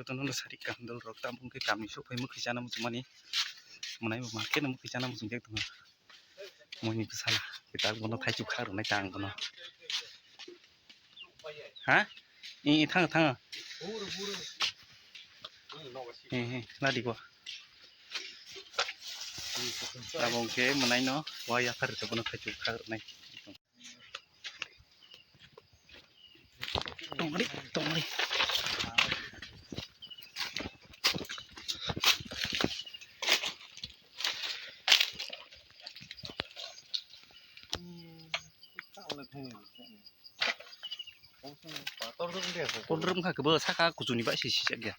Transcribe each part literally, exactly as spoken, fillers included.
Jotono no sari kandol rok, tabuk khe kami sok phai mwkhwi chana muchungmani. Mwnai bo ma khe no mwkhwi chana muchung jak tongo. Moni bwsala kitak bono thaichuk kha rwnai ta ang bono. Ha? I, i, thang, thang. He, he, ladi go. Tabuk khe mwnai no wa yaphar rwkha bono thaichuk kha rwnai. Tongri, tongri. Tondrwm kha kebo saka kuchuni bai se sijak ya.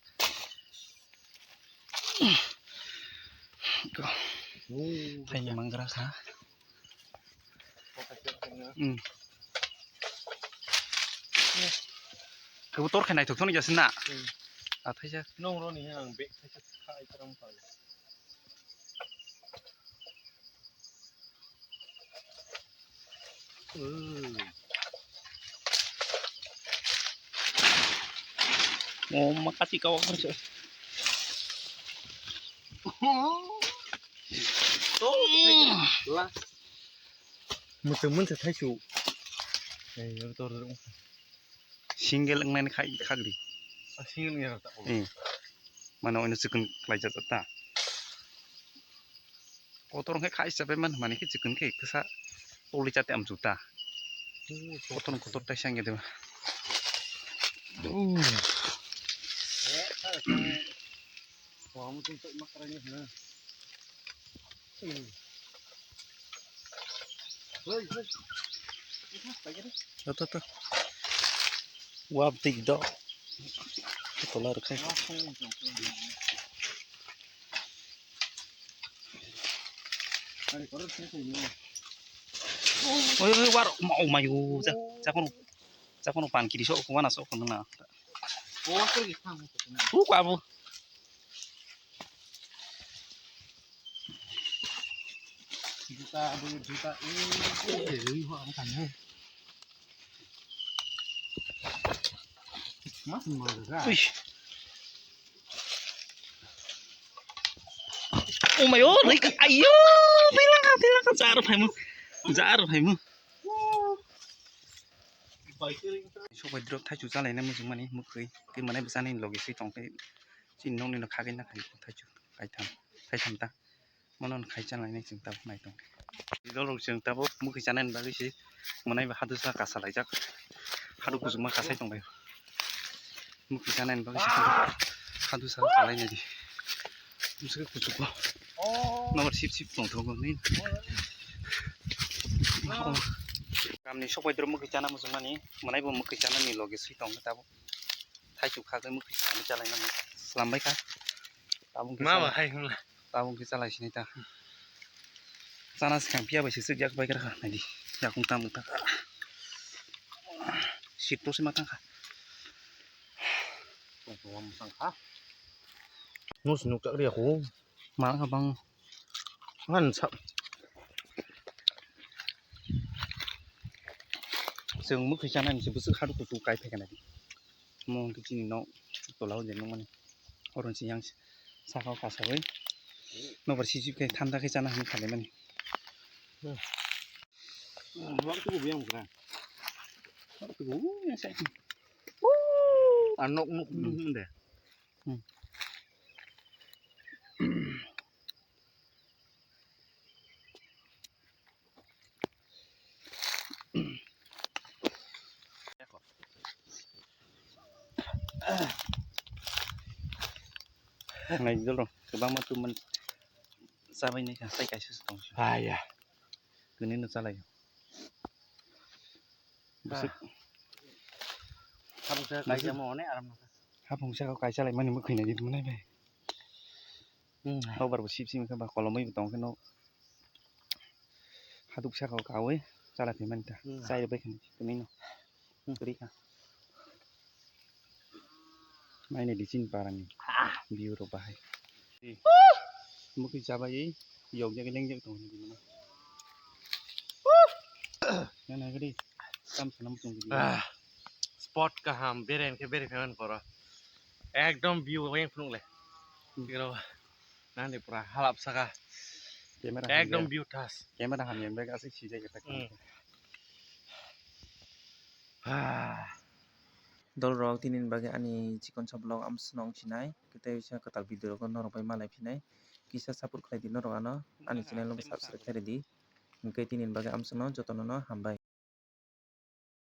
Thaini mangra kha. Hmm. Kebo tor khai naithok thoni jasi na. Hmm. A thaisa. Nong roni ang bek thaisa khai tram khai. Oh, makati kawak kan sih. Muchung mun se thaisu. Single wngnani khai khagri. Single wngnani ta. Eh. Mano ino chikon klaijak ta. Kotor wngkhe khai chapai man, mani khe chikon khe kisa toli chate amchu ta. Kotor kotor taisa wngya deba. To, to, to. Wap tik do. Tola rwkhai. Oi, oi, war, ma, oh, mayu, ja, ja kono, ja kono pan kiri sok, wana sok kono na. Uk abu. Juta, abu juta, eh, eh, eh, ho, ang tanya. Mas mo ga. Uish. Oh my god, like, ayo, tilaka, tilaka, jar phaimu, jar phaimu. Sok bai drop thaichu chalai na muchung mani, mukhui, tei manai bwsani logi se tong tei, chini nokni no khagwi na khai thaichu, kaitham, thaitham ta. Mono khai chanai nai chwng tabuk nai tong. Idol rok chwng tabuk mukhi chanai ni bagwi se mwnai ba hadu sa kasa laijak. Hadu kuchukma kasai tong lai. Mukhi chanai ni bagwi se hadu sa kalai nai di. Bwswk kuchukma. Nobar sip sip tong thogo ni. Kamni sok bai dro mukhi chana muchung mani. Mwnai bo mukhi chana ni logi se tong tabuk. Thaichuk kha khe mukhi chana chalai nang slam bai kha. Tabuk khe ma chalai. Ba hai hwnla. Tabuk khe chalai sini ta. Chana swkang phiya bai se chwk yak bai kha naidi. Yakung tam ta. Sit to se ma tang kha. Tong tong mosang kha. Nus nuk chak ri aku. Ma kha bang. Ngan sa. Chwng mukhi chana ni se bwswk hadu kutu kai phai kha naidi. Mo hwnkhe chini nok tola o je nukmani. Oro se yang saka o kasawi. Nobar sijip khe thanda khe chana hinwi khlaimani. Wak tuku biyang bwkha. Wak tuku, yang sai. Ah, nok, nok, nok, nok de. Hmm. Nai dolo, kwbangma tumani chabai nai kha, tei kaisa se tong. Aya. Tini no chalai. Bwswk. Habung sa kaisa mo ne aram no. Habung sa kaisa lai mani mukhui nai di mwnai bai. Hmm. Nobar bo sip sip khe ba kolomwi bo tong khe no. Haduk saka o kawi chala phi manta. Hmm. Chai bai khani tini no. Hmm. Kri kha. Mai ne di chin parani. Ah. View ro bahai. Mukhi chabai yok jak leng jak tong ni mano. Nang nang kri. Tam sanam tung di. Ah. Spot kaham beren khe beren khe man pora. Ekdom view yang phunuk le. Hmm. Kiro nang de pura halap saka. Camera ekdom hamya. View tas. Camera hamya bag asik sijai kita. Hmm. Ah. Dol rok tini ni bagwi ani chikon sa vlog am swnong sinai. Tei bisa kwtal video rok norok bai malai phinai. Kisa support khlai di norok ano. Ani channel no subscribe khlai di. Hwnkhe tini ni bagwi am swnong jotono no hambai.